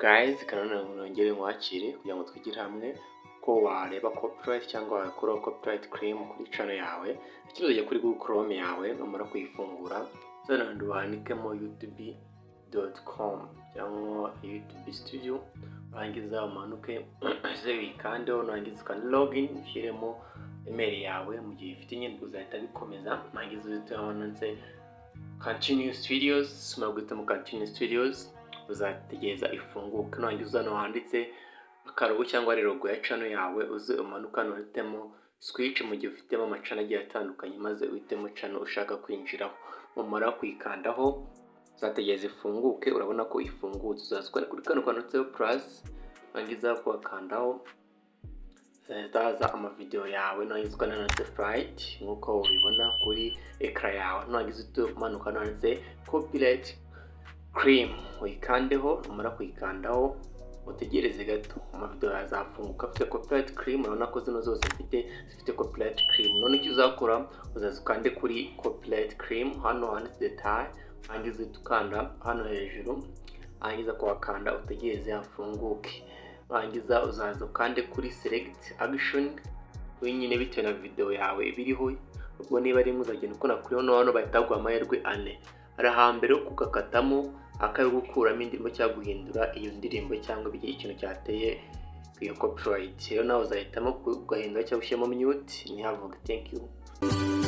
Guys, kanone nongere nkwakire kugira ngo twigire hamwe ko wareba copyright cyangwa wakuraho copyright claim kuri channel yawe. Ikindi, ujya kuri Google Chrome yawe, numara kuyifungura uzanandi wandikemo youtube.com cyangwa YouTube Studio, urangiza umanuke uze wikandeho, nurangiza ukande login, ushyiremo email yawe mu gihe ifite nyine, uzahita bikomeza. Nurangiza uhite wanditse continue studios. Umara guhitamo continue studios, uzategereza ifunguke. Nurangiza hano handitse akarogo cyangwa logo ya channel yawe, uze umanuka hano uhitemo switch mu gihe ufitemo ama channel agiye atandukanye, maze uhitemo channel ushaka kwinjiraho. Numara kuyikandaho, uzategereza ifunguke. Urabona ko ifungutse. Uzaza ukanda kuri kano kanditseho plus, nurangiza kugakandaho haza amavideo yawe. Nurangiza ukanda handitse flight nk'uko ubibona kuri écran yawe. Nurangiza uhite umanuka hano handitse copyright claim, uyikandeho. Numara kuyikandaho, utegereze gato, amavideo azafunguka afite copyright claim. Urabona ko zino zose zifite copyright claim. None icyo uzakora, uzaza ukande kuri copyright claim hano handitse detail, urangiza uhite ukanda hano hejuru. Warangiza kuhakanda, utegereze hafunguke. Warangiza uzaza ukande kuri select action wenyine bitewe na video yawe ibiriho. Ubwo niba ari uzagenda ukora kuri hano, bahita baguha amahirwe ane. Hari ahambere ho kugakatamo, akari gukuramo indirimbo cyangwa guhindura iyo ndirimbo cyangwa ikintu cyateye iyo copyright. Rero nawe uzahitamo kugahindura cyangwa ushyiramo mute ntihavuge. Thank you.